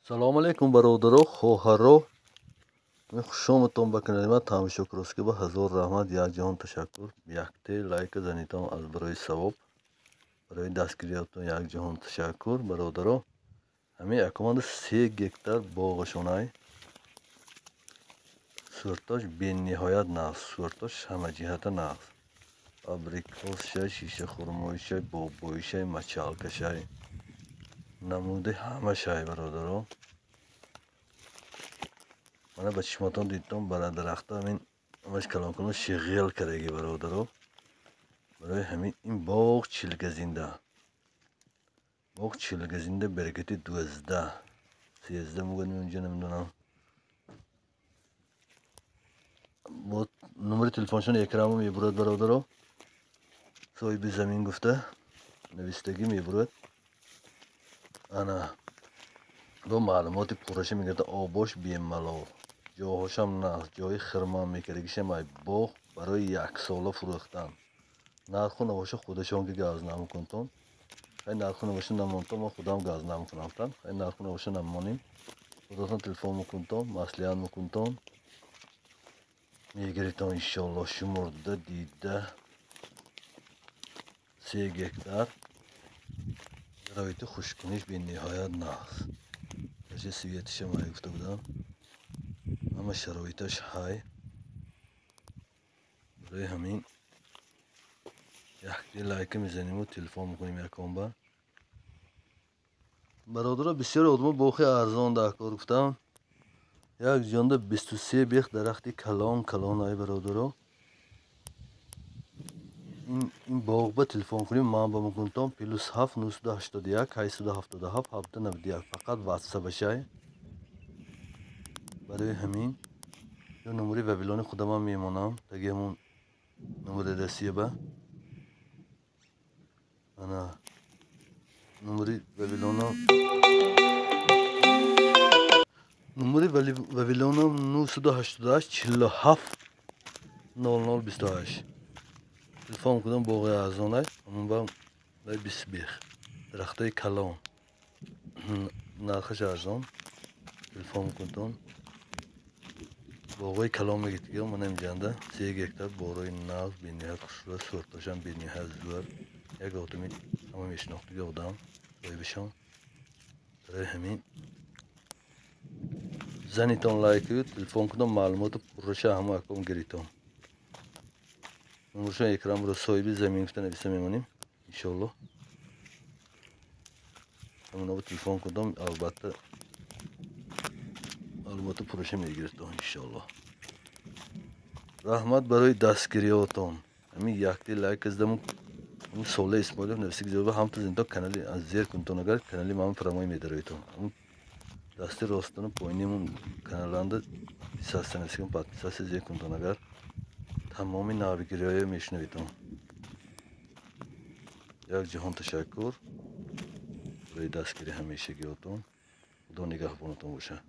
Салом алейкум, бародаро, хоҳаро. Хушомадтон ба канали ман. Тамошо кунед, ба ҳазор раҳмат, як ҷаҳон ташаккур. Якте лайка занитон аз барои савоб, барои дастгириятон як ҷаҳон ташаккур, бародаро. Ҳамин якоманда 3 гектар боғашонай. Суртош бениҳоят нағз, суртош ҳамаҷиҳата нағз. Абрикосшай, шишахурмоишай, бобоишай, мачалкашай, намуди ҳамашай, бародаро. Мана ба чишмотон дидтон, бара дарахта ҳамин ҳамаш калон калон шиғел кардаги, бародаро. Барои ҳамин ин боғ чилгазинда, боғ чилгазинда, берекати 12 13 мугани унҷа намедонам. Бо номери телефоншон экрамо мебурад, бародаро. Соҳиби замин гуфта навистагӣ мебурад. Ана бо маълумоти пурраша мегирда. Обош бемалол, ҷоҳошам нағз, ҷои хирман мекардагишам ай. Боғ барои яксола фурӯхтан. Нарху навоша худашон ки газ намекунтон. Ай нарху навоша намонтон, ман худам газ намекунам. Ай нарху навоша намонем, худатон телефон мекунтон, маслиҳат мекунтон, мегиритон иншоалло. Шумурда дида 3 гектар, шароити хушкуниш бениҳоят нағз. Даже светишам ай гуфта будам, ҳама шароиташ ҳай. Барои ҳамин якте лайка мезаниму телефон мекунем яконба. Бародаро, бисёри одамо боғи арзон дар кор гуфтам. Як ҷонда 23 бех дарахти калон калон ай, бародаро. Ин боғ ба телефон кунем, ман ба мекунтон +7 981 877 791, фақат ватсапашай. Барои ҳамин ё номери Вавилони худамам мемонам, таги ҳамон номери Россия ба. Ана номери Вавилона, номери Вавилона 988 47 00 28. Телефон кунам, боғи арзонай, ҳамон ба 20 бех дарахтои калон, нархаш арзон. Телефон кунтон, боғои калон мегирд. Мана инҷанда 3 гектар борои нағз, бениҳоят хушрӯ, суртошам бениҳоят зӯр. Як одами ҳама мешинохтиги одам соҳибашон. Барои ҳамин занитон лайкаю телефон кунам, маълумоту пурраша ҳама аком гиритон. Номершон экранро соҳиби замин гуфта нависта мемонем иншоалло. Ҳамонаво телефон кунам, албатта маълумоту пурраша мегиритон иншоалло. Раҳмат барои дастгириётон. Ҳамин якте лайк аздаму ҳамин Сола Исмоилов нависта гизоба ҳамто зинто канали аз зер кунтон, агар канали ман прамои медароитон. Ҳамун дасти ростона поинимун каналанда писаста нависта, подписаста зер кунтон, агар тамоми навигириҳоя мешунавитон. Як ҷаҳон ташаккур барои дастгири ҳамешагиётон. Худо нигаҳбонатон бошад.